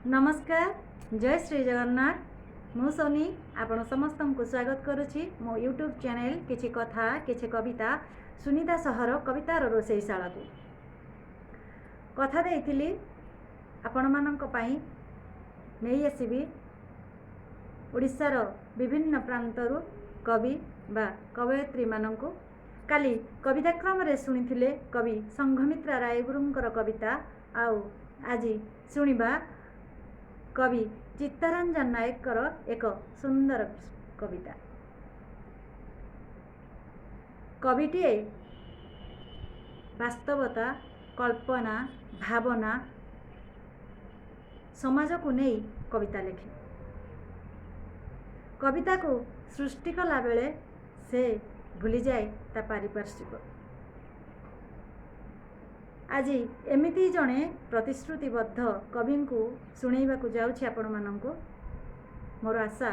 ନମସ୍କାର, ଜୟ ଶ୍ରୀ ଜଗନ୍ନାଥ। ମୁଁ ସୋନି ଆପଣ ସମସ୍ତଙ୍କୁ ସ୍ୱାଗତ କରୁଛି ମୋ ୟୁଟ୍ୟୁବ୍ ଚ୍ୟାନେଲ୍ କିଛି କଥା କିଛି କବିତା, ସୁନିତା ସହର କବିତାର ରୋଷେଇଶାଳାକୁ। କଥା ଦେଇଥିଲି, ଆପଣମାନଙ୍କ ପାଇଁ ନେଇ ଆସିବି ଓଡ଼ିଶାର ବିଭିନ୍ନ ପ୍ରାନ୍ତରୁ କବି ବା କବୟିତ୍ରୀମାନଙ୍କୁ। କାଲି କବିତାକ୍ରମରେ ଶୁଣିଥିଲେ କବି ସଂଘମିତ୍ରା ରାୟଗୁରୁଙ୍କର କବିତା, ଆଉ ଆଜି ଶୁଣିବା କବି ଚିତ୍ତରଞ୍ଜନ ନାୟକଙ୍କର ଏକ ସୁନ୍ଦର କବିତା। କବିଟିଏ ବାସ୍ତବତା, କଳ୍ପନା, ଭାବନା, ସମାଜକୁ ନେଇ କବିତା ଲେଖେ। କବିତାକୁ ସୃଷ୍ଟି କଲାବେଳେ ସେ ଭୁଲିଯାଏ ତା ପାରିପାର୍ଶ୍ୱିକ। ଆଜି ଏମିତି ଜଣେ ପ୍ରତିଶ୍ରୁତିବଦ୍ଧ କବିଙ୍କୁ ଶୁଣେଇବାକୁ ଯାଉଛି ଆପଣମାନଙ୍କୁ। ମୋର ଆଶା,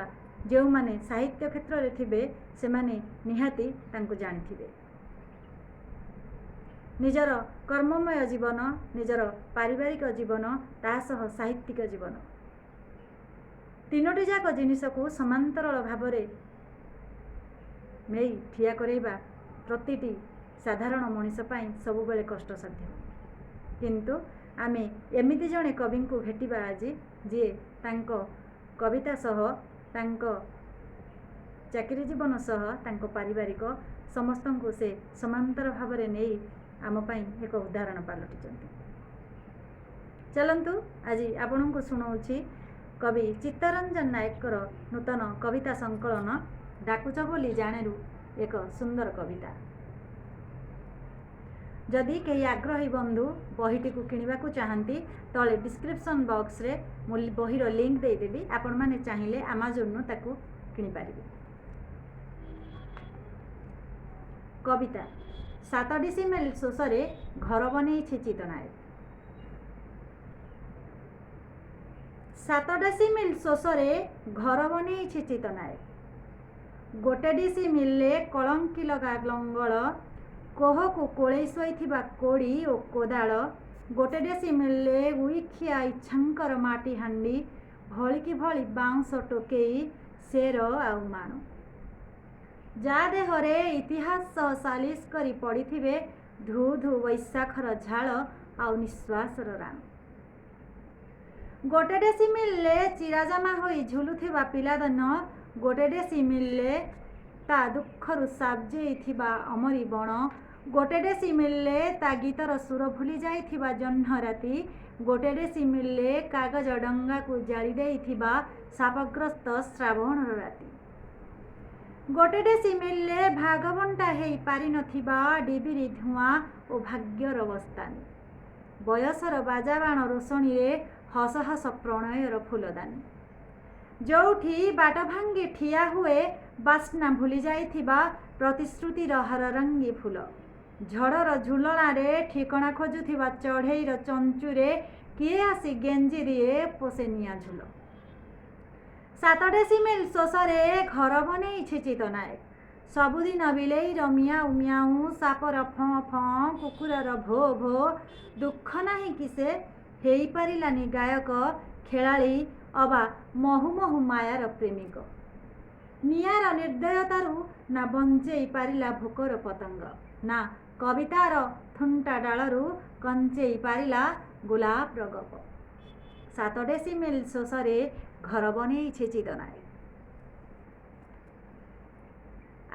ଯେଉଁମାନେ ସାହିତ୍ୟ କ୍ଷେତ୍ରରେ ଥିବେ, ସେମାନେ ନିହାତି ତାଙ୍କୁ ଜାଣିଥିବେ। ନିଜର କର୍ମମୟ ଜୀବନ, ନିଜର ପାରିବାରିକ ଜୀବନ, ତା ସହ ସାହିତ୍ୟିକ ଜୀବନ, ତିନୋଟି ଯାକ ଜିନିଷକୁ ସମାନ୍ତରାଳ ଭାବରେ ନେଇ ଠିଆ କରାଇବା ପ୍ରତିଟି ସାଧାରଣ ମଣିଷ ପାଇଁ ସବୁବେଳେ କଷ୍ଟସାଧ୍ୟ। କିନ୍ତୁ ଆମେ ଏମିତି ଜଣେ କବିଙ୍କୁ ଭେଟିବା ଆଜି, ଯିଏ ତାଙ୍କ କବିତା ସହ, ତାଙ୍କ ଚାକିରି ଜୀବନ ସହ, ତାଙ୍କ ପାରିବାରିକ ସମସ୍ତଙ୍କୁ ସେ ସମାନ୍ତର ଭାବରେ ନେଇ ଆମ ପାଇଁ ଏକ ଉଦାହରଣ ପାଲଟିଛନ୍ତି। ଚାଲନ୍ତୁ, ଆଜି ଆପଣଙ୍କୁ ଶୁଣାଉଛି କବି ଚିତ୍ତରଞ୍ଜନ ନାୟକଙ୍କର ନୂତନ କବିତା ସଂକଳନ ଡାକୁଚ ବୋଲି ଜାଣେରୁ ଏକ ସୁନ୍ଦର କବିତା। ଯଦି କେହି ଆଗ୍ରହୀ ବନ୍ଧୁ ବହିଟିକୁ କିଣିବାକୁ ଚାହାନ୍ତି, ତଳେ ଡିସ୍କ୍ରିପସନ୍ ବକ୍ସରେ ମୁଁ ବହିର ଲିଙ୍କ ଦେଇଦେବି। ଆପଣମାନେ ଚାହିଁଲେ ଆମାଜନରୁ ତାକୁ କିଣିପାରିବେ। କବିତା 7 ଡିସିମେଲ ଶୋଷରେ ଘର ବନେଇଛି ଚିତ ନାୟକ। 7 ଡେସିମିଲ ଶୋଷରେ ଘର ବନେଇଛି ଚିତ ନାୟକ। ଗୋଟେ ଡିସିମିଲରେ କଳଙ୍କି ଲଗା ଲଙ୍ଗଳ, କୋହକୁ କୋଳେଇ ଶୋଇଥିବା କୋଡ଼ି ଓ କୋଦାଳ। ଗୋଟେ ଡେସିମିଲରେ ଉଇଖିଆ ଇଚ୍ଛାଙ୍କର ମାଟି ହାଣ୍ଡି, ଭଳିକି ଭଳି ବାଉଁଶ ଟୋକେଇ, ସେର ଆଉ ମାଣ। ଯା ଦେହରେ ଇତିହାସ ସହ ସାଲିସ କରି ପଡ଼ିଥିବେ ଧୁ ଧୁ ବୈଶାଖର ଝାଳ ଆଉ ନିଶ୍ୱାସର ରାଣ। ଗୋଟେ ଡେସିମିଲରେ ଚିରାଜାମା ହୋଇ ଝୁଲୁଥିବା ପିଲାଦିନ। ଗୋଟେ ଡେସିମିଲରେ ତା ଦୁଃଖରୁ ସାବଜେଇଥିବା ଅମରି ବଣ। ଗୋଟେ ଡେସିମିଲରେ ତା ଗୀତର ସୁର ଭୁଲି ଯାଇଥିବା ଜହ୍ନ ରାତି। ଗୋଟେ ଡେସିମିଲରେ କାଗଜ ଡଙ୍ଗାକୁ ଜାଳି ଦେଇଥିବା ଶାପଗ୍ରସ୍ତ ଶ୍ରାବଣର ରାତି। ଗୋଟେ ଡେସିମିଲରେ ଭାଗବଣ୍ଟା ହେଇ ପାରିନଥିବା ଡିବିରି ଧୂଆଁ ଓ ଭାଗ୍ୟର ବସ୍ତାନି। ବୟସର ବାଜାବାଣ ରୋଷଣୀରେ ହସ ହସ ପ୍ରଣୟର ଫୁଲଦାନୀ। ଯୋଉଠି ବାଟ ଭାଙ୍ଗି ଠିଆ ହୁଏ ବାସ୍ନା ଭୁଲି ଯାଇଥିବା ପ୍ରତିଶ୍ରୁତିର ହରରଙ୍ଗୀ ଫୁଲ। ଝଡ଼ର ଝୁଲଣାରେ ଠିକଣା ଖୋଜୁଥିବା ଚଢ଼େଇର ଚଞ୍ଚୁରେ କିଏ ଆସି ଗେଞ୍ଜି ଦିଏ ପୋଷେ ନିଆଁ ଝୁଲ। 7 ଡେସିମିଲ ଶୋଷରେ ଘର ବନେଇଛି ଚିତ ନାୟକ। ସବୁଦିନ ବିଲେଇର ମିଆଉ ମିଆଉଁ, ସାପର ଫଁ ଫଁ, କୁକୁରର ଭୋ ଭୋ। ଦୁଃଖ ନାହିଁ କି ସେ ହେଇପାରିଲାନି ଗାୟକ, ଖେଳାଳି ଅବା ମହୁ ମହୁ ମାୟାର ପ୍ରେମିକ। ନିଆଁର ନିର୍ଦ୍ଦୟତାରୁ ନା ବଞ୍ଚେଇ ପାରିଲା ଭୋକର ପତଙ୍ଗ, ନା କବିତାର ଥୁଣ୍ଟା ଡାଳରୁ କଞ୍ଚେଇ ପାରିଲା ଗୋଲାପର ଗପ। 7 ଡେସିମିଲ ଶୋଷରେ ଘର ବନେଇଛି ଚିତ ନାୟକ।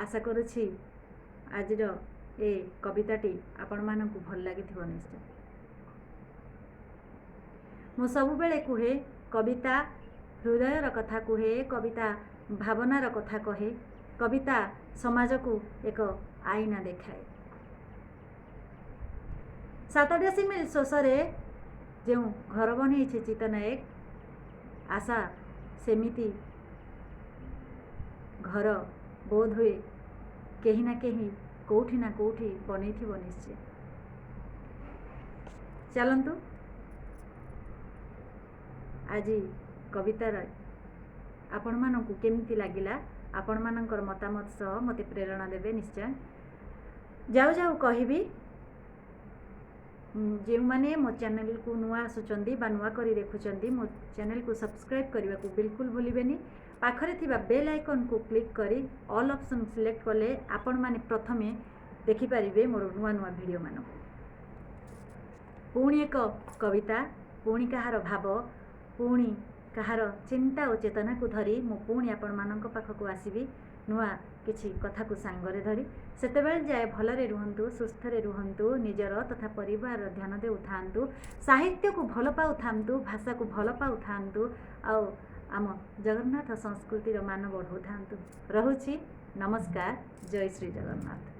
ଆଶା କରୁଛି ଆଜିର ଏ କବିତାଟି ଆପଣମାନଙ୍କୁ ଭଲ ଲାଗିଥିବ ନିଶ୍ଚୟ। ମୁଁ ସବୁବେଳେ କୁହେ, କବିତା ହୃଦୟର କଥା କୁହେ, କବିତା ଭାବନାର କଥା କହେ, କବିତା ସମାଜକୁ ଏକ ଆଇନା ଦେଖାଏ। 7 ଡେସିମିଲ ଶୋଷରେ ଯେଉଁ ଘର ବନେଇଛି ଚିତ ନାୟକ, ଆଶା ସେମିତି ଘର ବୋଧ ହୁଏ କେହି ନା କେହି କେଉଁଠି ନା କେଉଁଠି ବନେଇଥିବ ନିଶ୍ଚୟ। ଚାଲନ୍ତୁ, ଆଜି କବିତାର ଆପଣମାନଙ୍କୁ କେମିତି ଲାଗିଲା, ଆପଣମାନଙ୍କର ମତାମତ ସହ ମୋତେ ପ୍ରେରଣା ଦେବେ ନିଶ୍ଚୟ। ଯାଉ ଯାଉ କହିବି, ଯେଉଁମାନେ ମୋ ଚ୍ୟାନେଲକୁ ନୂଆ ଆସୁଛନ୍ତି ବା ନୂଆ କରି ଦେଖୁଛନ୍ତି, ମୋ ଚ୍ୟାନେଲକୁ ସବସ୍କ୍ରାଇବ୍ କରିବାକୁ ବିଲକୁଲ ଭୁଲିବେନି। ପାଖରେ ଥିବା ବେଲ୍ ଆଇକନ୍କୁ କ୍ଲିକ୍ କରି ଅଲ୍ ଅପସନ୍ ସିଲେକ୍ଟ କଲେ ଆପଣମାନେ ପ୍ରଥମେ ଦେଖିପାରିବେ ମୋର ନୂଆ ନୂଆ ଭିଡ଼ିଓମାନଙ୍କୁ। ପୁଣି ଏକ କବିତା, ପୁଣି କାହାର ଭାବ, ପୁଣି କାହାର ଚିନ୍ତା ଓ ଚେତନାକୁ ଧରି ମୁଁ ପୁଣି ଆପଣମାନଙ୍କ ପାଖକୁ ଆସିବି ନୂଆ କିଛି କଥାକୁ ସାଙ୍ଗରେ ଧରି। ସେତେବେଳେ ଯାଏ ଭଲରେ ରୁହନ୍ତୁ, ସୁସ୍ଥରେ ରୁହନ୍ତୁ, ନିଜର ତଥା ପରିବାରର ଧ୍ୟାନ ଦେଉଥାନ୍ତୁ, ସାହିତ୍ୟକୁ ଭଲ ପାଉଥାନ୍ତୁ, ଭାଷାକୁ ଭଲ ପାଉଥାନ୍ତୁ ଆଉ ଆମ ଜଗନ୍ନାଥ ସଂସ୍କୃତିର ମାନ ବଢ଼ାଉଥାନ୍ତୁ। ରହୁଛି, ନମସ୍କାର, ଜୟ ଶ୍ରୀ ଜଗନ୍ନାଥ।